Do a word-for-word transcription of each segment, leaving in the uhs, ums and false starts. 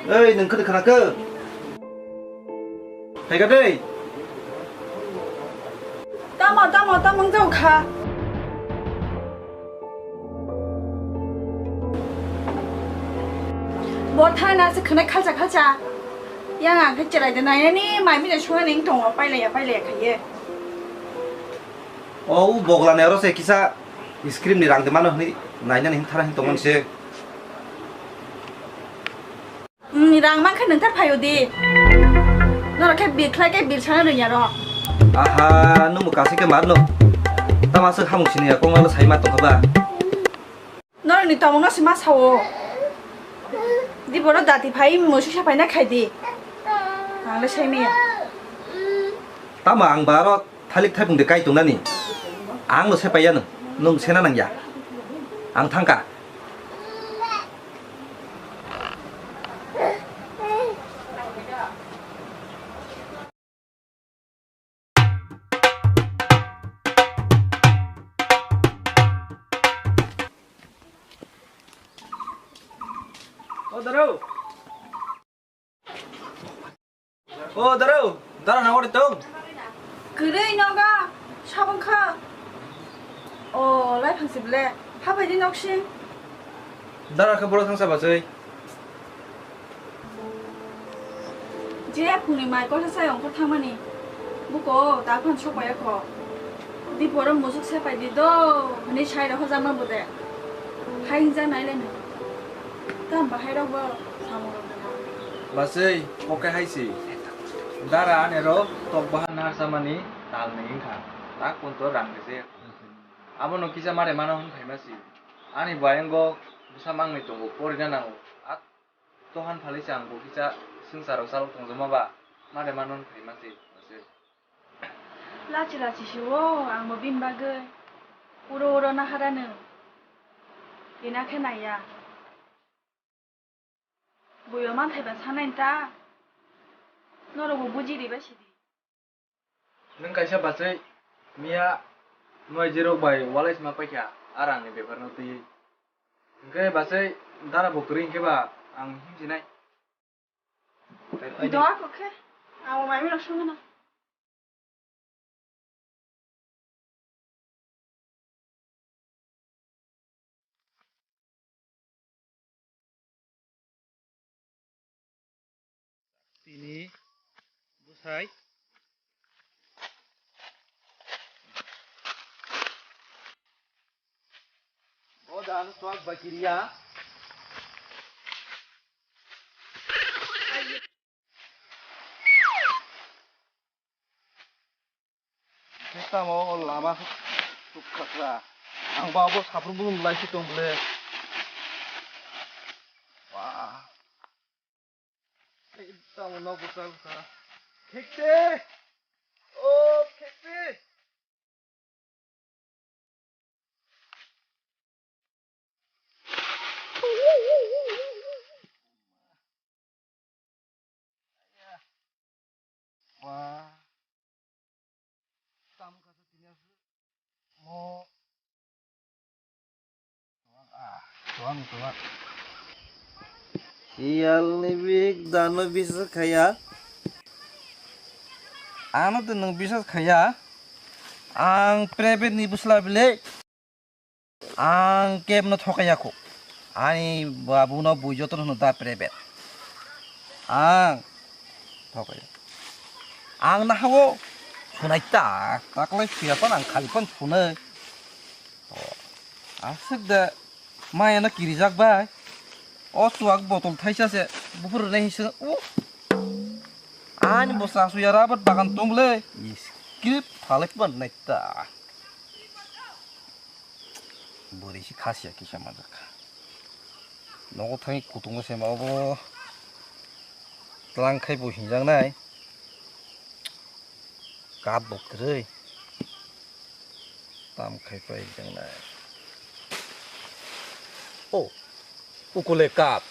Ei, nwng khwna khwna khe? Phaikha tei. Tamo, tamo, tamo wng jao kha. Bo thana se khwnai khalcha khalcha. Yang ang khe cherai de nainani mai mile songani wng tongo, pailaiya, pailaiya khaiye. O u bogla ni aro se kisa ice cream ni rang de mano hwnwi nainani hwn thara hwn tongmani se. Hmm, rang mankha nangthar phaio di. Norok khe bir khlai khe bir sana rwngya rok. Aha, nwngbo kasik khe marno. Tama swk hamung sini ya, kong alo sai ma tongkha ba. Norok ni tomong no se ma sao. Di boro dati phai musu sa phai na khai di. Ang le sai maya. Tama ang baro thalik thaipung de kai tongnani. Ang no se paiya nung, nung sena nangya. Ang thangka. O daro. O daro. Dara na ori tong. Kwrwi nogo sabong kha. O lai phang sible. Habai di noksing. Dara khe boro thangsa bachai. Je phungni mai kosa sai ongkhor thangmani. Buko da phan sokpaiya kho. Di poro musuk sepai di do. Hwnwi sai rw hojama bo de. Hai hingjak nai le nai. Tam bahai rok bo samung rok. Bachai, oke hai si. Dara anero tok bahan nar samani tal ni wngkha. Tak punto rang rejek. Abono kisa mare mano hwn phaima si. Ani bayango bwsa mangni tongo, porina nango. Ak tohan phali se ang bo kisa swngcharo chalok tongjama ba, mare mano hwn phaima si, bachai. Lachi lachi si o, ang bo bini bagwi. Uro uro nahara nwng. Ina khe naiya. Buiyo manthai ba sanai ta. Norok bo buji riba sidi. Nwng kaisa bachai miya nuaijirok bai walai sima paikha a rangni bepar no twiwi. Hwnkhe bachai dara bo kwrwi hwnkhe ba ang himsinai. Doa kok khe amo mai mino songna. Tini bwsai. O dan swak bakiriya. Tamo o lama suk khakra. Ang ba bo sabrung bulung lai si tong ble. Wah. Tamo nok bwsa bwsa. Khekte. O khekte. Wah. Tam kasa tini asli. Mo. Ah, tuang, tuang. Siyal ni bik dano bisa khaya. Ano to nung bisa khaya. Ang private ni busla bile. Ang kebno thokaya kho. Ani babuno bui jotono hwno da private. Ang thokaya. Ang nahao sunai ta, taklai suya pan ang khali pan sunai. O, aswk da maya no kirijak bai. O chuak botol thaisa se buphuru nai hinse o. Ani bwsa suya rabat bagan tong le. Script phalak ban nai ta. Bwrwi se khasiya kisa manjak kha. Nogo thangwi kutungo se ma obo tlang khai bo hinjaknai. Kap bo kwrwi. Tam khai pai hinjaknai. O, ukule kap.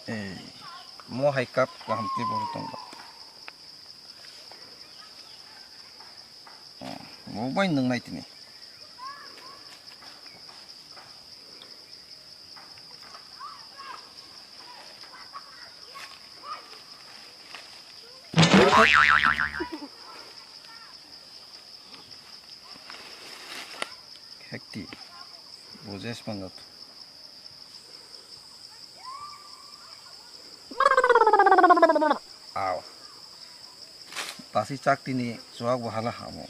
Ei, mo hai cup kaham tei bo tongo. Mo bai nung nai tini. Hekti. Bujes pangot. Aw. Tasi chak tini chuak bo hala hamo.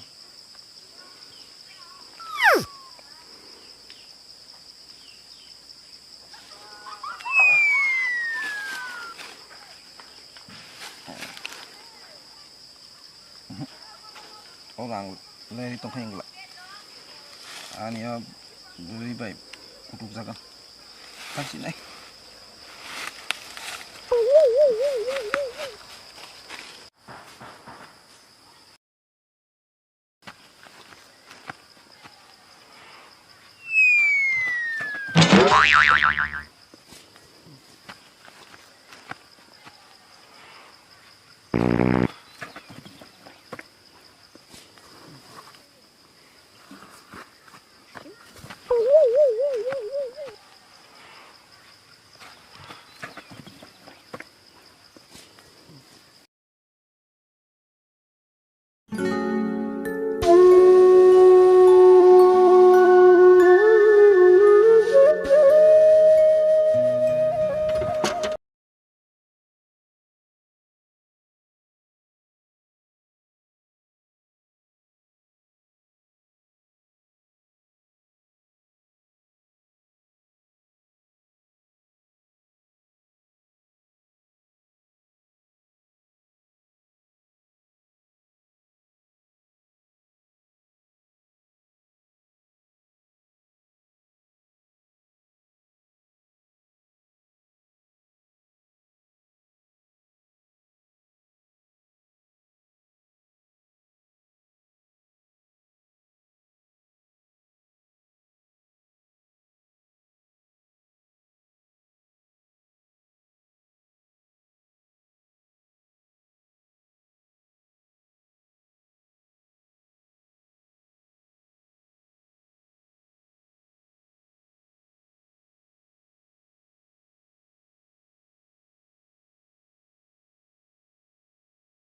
O rang le tongkha ingla. Ani o bwrwi bai kutuk jaga. Thansinai.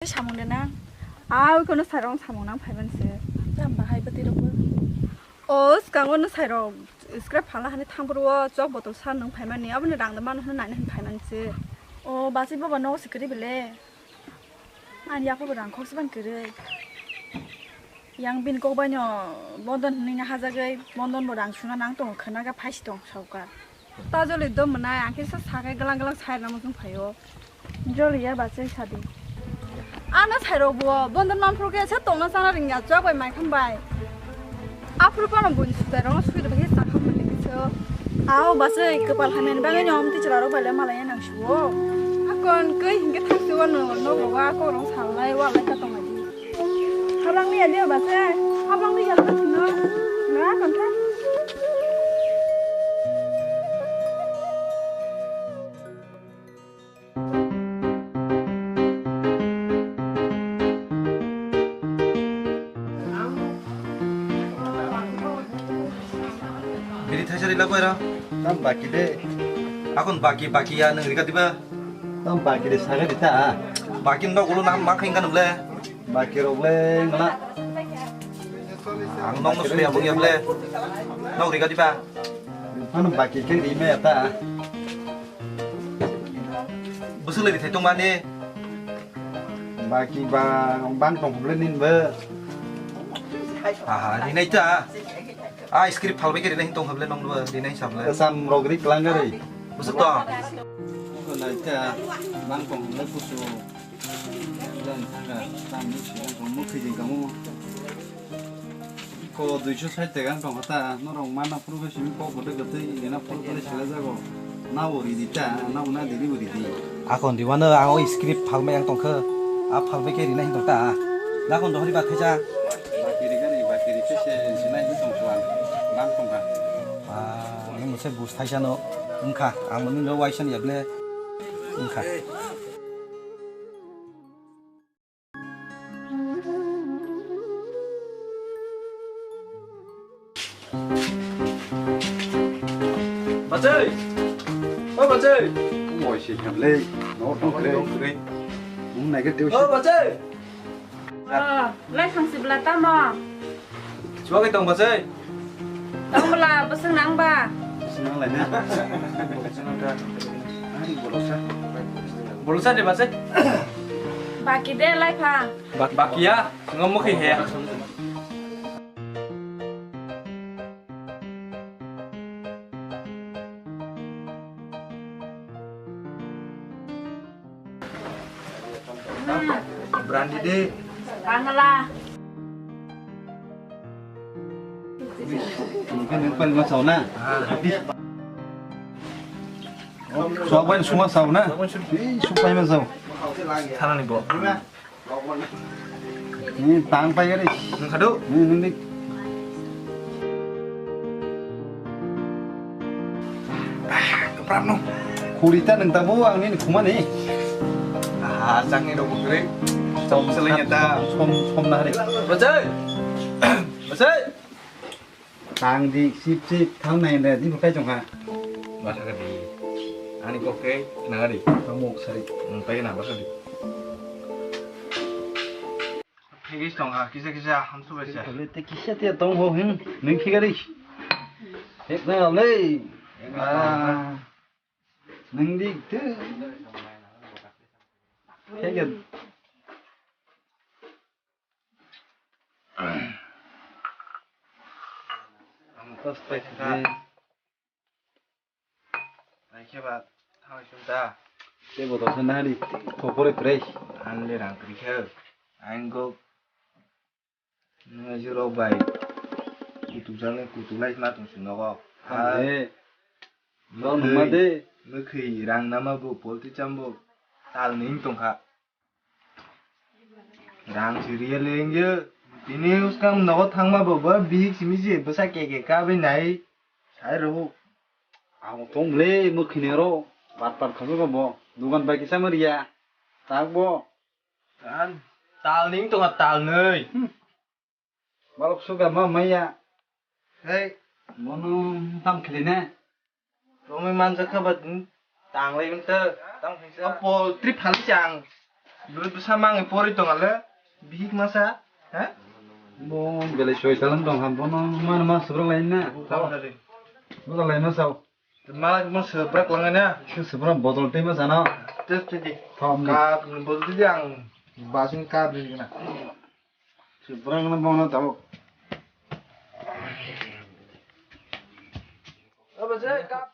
Samung de nang. Au kono sarong samung nang phaiman se. Tam bahai bati rok. O skango no sairok scrap phalna hani thang bro o chok botol sa nung phaimani aboni rang da mano hwnwi naina hwn phaimani se. O basi baba no sikri bele. Ani yapha bo rang khok siban kiri. Yang bin kok bai no bondon hwnwi na hajagai bondon bo rang suna nang tongo khwna ga phaisi tong sauka. Ta joli do mwnai ang kisa sagai glang glang sair namo jung phaio. Joli ya bachai sadi. Ano sairok bo bondon manphru khe se tongna chana ringya chwk bai mai kham bai. Aphuru phano buini sutai rokno sui rwbaikhe chakha mwnwi khe se. Ao bachai kwpal hamya ni bagwi no amtwi chwla rok bai le malai ya nang suo. Hakon khe hinkhe thangsi wano nogo wa kok rok salnai wa lai ka tongnai di. Habang liya de bachai, habang liya ka thino. Na kontha. Biri thaisa rila koi ra? Tam baki de. Akon baki baki ya nang rika diba? Tam baki de saga dita. Baki no ulo nam ma khain kanum le. Baki rok le ngla. Ang nong no suri abong ya ble. Nong rika diba? Ano baki khe ri me ta. Bwswk lai rithai tongmani? Baki ba bang tong khuble nin bo. Aha, rinai ta. A script phalbai khe rinai tong khuble nong bo rinai sable. Sam rok ri klang gari. Bwswk to? Ko lai ta bang tong khuble kusu. Jang thanga tam ni siang tong mukhi jing kamu. Ko duiso sait taka wng tongkha ta, norok mana phuru khe simi kok kwtwi kwtwi ena phuru phuru sila jago. Nabo ridi ta, nabo na diri bo ridi. Akon di mano ang o script phalmai ang tongkha. A phalbai khe rina hin tong ta. Nakon dohori ba khaisa. Bakiri gani bakiri khe se sinai hin tong suan. Bang tongkha. Ah, ni muse bus thaisa no wngkha. Ang mani no waisa ni yable wngkha. Bachai! O bachai! Oi, se khamle. No, no, no, no. Naiga teo. Oh, bachai. Oh, lai khang sibla tamo. Chua ke tong bachai. Tong bla bwswk nang ba. Bwswk nang lai na. Bolosa. Bolosa de bachai. Baki de lai pha. Bak-, bakia, ngo mukhi he. Brandi de. Bangla. Nungkha nungkha ma sao na. Sok bai suma sao na. Ei, sok bai ma sao. Thanani bo. Ni tang pai gari. Nung khadu. Ni, ni, ni. Kapram no. Khuri ta nung tabo ang ni khuma ni. Ah, chang ni rok bukre. Som seleng ya ta. Som, som na hari. Bachai. Bachai. Tang di sip sip thang nai le di bukai jong ha. Basa ka di. Ani kok ke nang ari. Pamuk sari. Nung pai na basa di. Phegis tong ha kisa kisa hamsu bai sa. Te kisa te tong ho hin nung khigari. Ek na le. Ah. Nung di te. Khege. Ang tos pai kha. Nai khe ba thang sung ta. Te bo to nari khopore pre. Ang le rang kri khe. Ang go. Nung je rok bai. Kutuk jang kutuk lai ma tong sung nogo. Ang le. Lo nung ma de. Mukhi rang nama bo polti cham bo. Tal ning tong kha. Rang si real lengyo. Tini uskang nogo thangma bo bo bihik simi si bwsa keke ka bai nai. Sai rw. Ang tong le mukhi ne ro. Bat pat khasu bo. Dugan bai kisa ma riya. Tak bo. Tal ning tong tal nei. Balok suga ma maya. Hei. Mono tam khili ne. Romwi manjak kha ba tang lai unta. Tang khaisa. Apol trip hal chang. Bwrwi bwsa mangi pori tong ale. Bihik masa. Ha? Bo belai soi salam tong ham bono mana ma subrang lai na. Tamo dari. Bo lai ma sao. Malak mo subrak lang na. Subrak botol tei ma sana. Tes tei di. Thom ni. Kap botol tei di ang basing kap di na. Seberang na bono tabuk. Apa sih kap?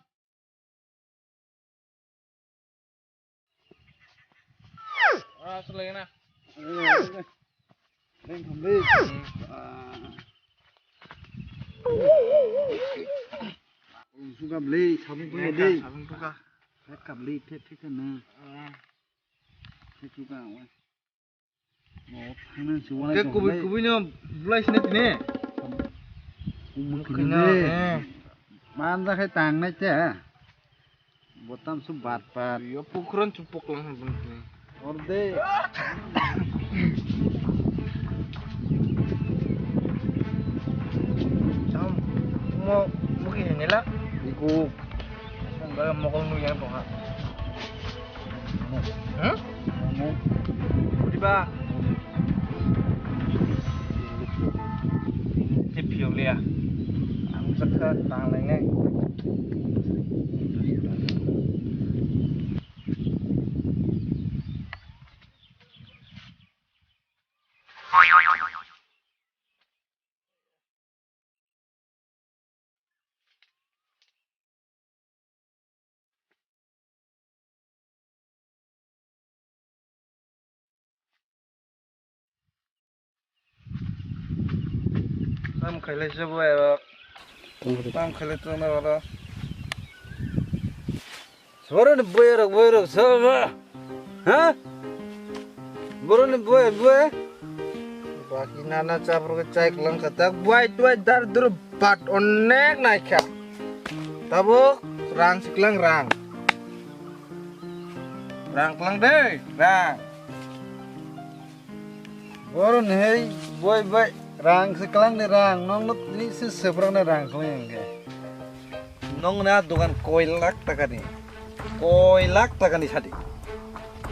Ah, selai na. Leng thom le. Ah. Suka ble, sabun punya le. Sabun tuka. Phet kap le, phet phet na. Ah. Phet tuka. Te kubui kubui no bulai sini tini. Mukino, eh. Manja khai tang nai te. Botam su bat bat. Yo pukron chupok lang bun tini. Orde. Sam mo muki henela. Iku. Mokol nu yang tong ha. Hmm? Udiba. Tip yong lia. Ang sakha tang lengai. Tam khailai se bo ero. Tam khailai to na oro. Boroni boyarok, boyarok, sobo. Ha? Boroni boy, boy. Baki nana chaprok chai klang kata. Buai, tuai, dar, dur, bat, onek naikha. Tabuk, rang siklang, rang. Rang klang de, rang. Boroni hei, boi, boi, rang se klang ni rang, nong no tini se sebrang ni rang klang yang ke. Nong na dogan koi lakh taka ni, koi lakh taka ni sadi.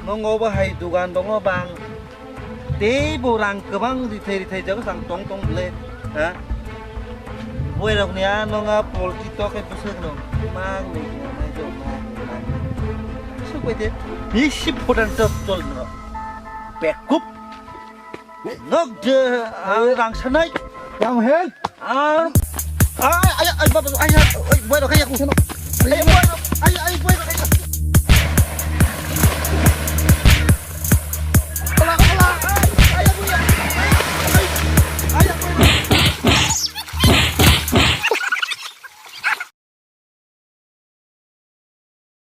Nongo bo hai dugan dongo bang. Tei bo rang kwbang rithai rithai jago sang tong tong bwle. Ha? Boirok ni a nonga polti to khe bwswk no. Mang ni nai jo mang mang. Suk bai de. Bisi photan chop chol no. Bekup. Nok de ang rang sanai. Yang hen. Ah. Ay ay ay baba ay ay boirok ay aku. Ay boirok ay ay boirok ay.